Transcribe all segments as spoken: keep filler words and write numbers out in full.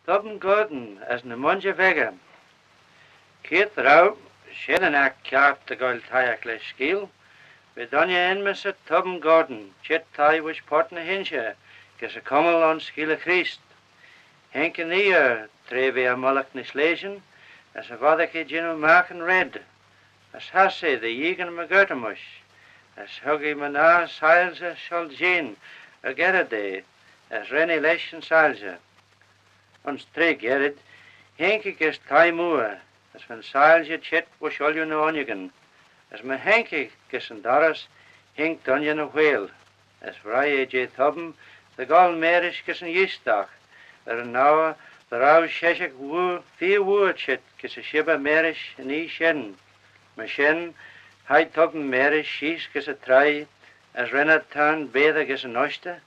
Tubman Gordon as ny Mooinjer Veggey. Keayrt row, shen yn aght kiart dy ghoaill toshiaght lesh skeeal, va dooinney enmyssit Tubman Gordon, çheet thie voish Purt ny h-Inshey, gys y cummal ayns Skeeyll Chreest. Haink yn oie er, tra v'eh er mullagh ny sleityn, as cha voddagh eh jannoo magh yn raad, as hass eh dy yeeaghyn mygeayrt-y-mysh, as hug eh my-ner soilshey shoh jean er gerrey da, as ren eh lesh yn soilshey. Ayns traa gerrid, haink eh gys thie mooar, as va'n soilshey çheet voish ooilley ny uinnagyn, as my haink eh gys yn dorrys, haink dooinney ny whaiyl, as vrie eh jeh Tubman dy gholl marish gys yn eeastagh, er yn oyr dy row sheshaght vooar, feer vooar çheet gys y shibber marish yn oie shen. Myr shen, hie Tubman marish sheese gys y traie, as ren ad tayrn baatey gys yn ushtey,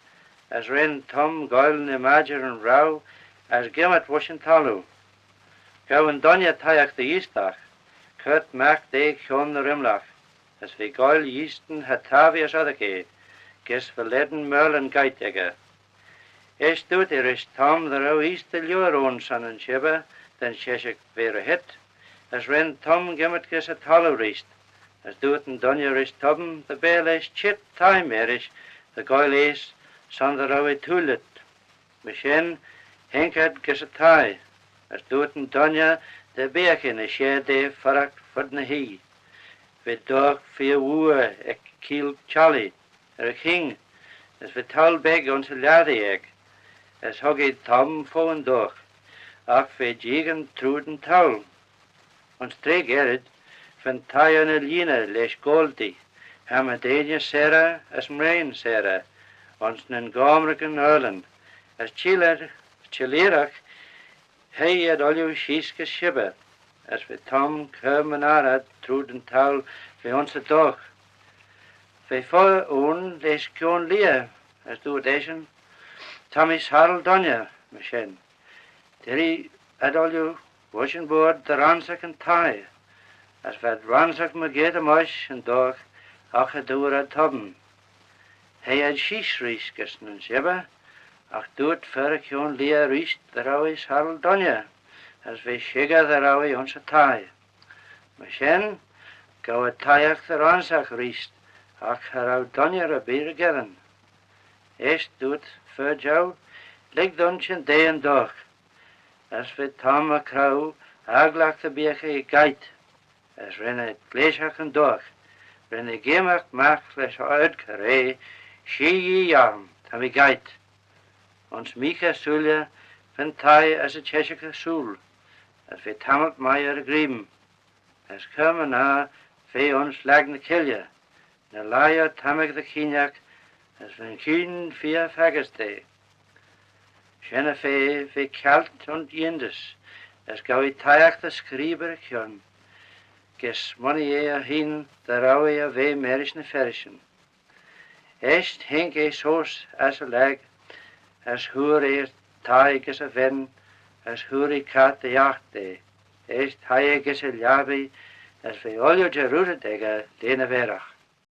as ren Tom goaill ny madjyryn roue, as gymmyrk voish yn thalloo. Ghow yn dooinney toshiaght dy eeastagh, cur magh da kione ny rimlagh, as v'eh goaill eeastyn cha tappee as oddagh eh, gys va lane Merlin goit echey. Eisht dooyrt eh rish Tom dy row eeast dy liooar ayn son yn shibber da'n sheshaght va ry heet, as ren Tom gymmyrk gys y thalloo reesht, as dooyrt yn dooinney rish Tubman dy beagh lesh çheet thie marish dy ghoaill eeast son dy row eh twoailit. Myr shen, haink ad gys y thie, as dooyrt yn dooinney dy beagh eh ny share da fuirraght fud ny h-oie. V'eh dorraghey feer vooar ec keeayll Charlie er y ching, as va towl beg ayns y lhiattee eck, as hug eh Tom fo'n dorraghey, agh v'eh jeeaghyn trooid yn towl. Ayns traa gerrid, va'n thie er ny lhieeney lesh Goldie, cha my deiney Sarah as m'rane Sarah, ayns nyn gomraghyn aalin, as çhelleer, çhelleeragh, hie ad ooilley sheese gys shibber, as va Tom cur my-ner ad trooid yn towl va ayns y dorraghey. Va foddey ayn lesh kione lheeah, as dooyrt eshyn, "Ta mee soaral dooinney," myr shen. Dirree ad ooilley voish yn boayrd dy ronsaghey yn thie, as v'ad ronsaghey mygeayrt-y-mysh yn dorraghey agh cha dooar ad Tubman. Hie ad sheese reesht gys nyn shibber, agh dooyrt fer y kione lheeah reesht dy row eh soaral dooinney, as va shickyr dy row eh ayns y thie. Myr shen, ghow ad toshiaght dy ronsaghey reesht, agh cha row dooinney erbee ry-gheddyn. Eisht dooyrt fer jeu, "Lhig dooin çhyndaa yn dorraghey." As va Tom er croau agglagh dy beagh eh goit, as ren eh gleashaghey yn dorraghey, ren eh geamagh magh lesh ard-coraa, "Shee Yee orrym, ta mee goit." Ayns meekey shooilley, va'n thie as y çheshaght ersooyl, as va tammylt mie er y ghrian, as cur my-ner, v'eh ayns lhag ny killey, ny lhie tammylt dy chooinaghtyn, as va'n chooin feer faggys da. Shen-y-fa v'eh kiallt ayns yindys, as ghow eh toshiaght dy screebey e chionn, gys smooinee eh hene dy row eh er ve marish ny ferrishyn. Eisht haink eh seose ass y lhag, as hooar eh thie gys y ven, as hooar eh cart dy yough da. Eisht hie eh gys y lhiabbee, as v'eh ooilley jarroodit echey lieh ny vairagh.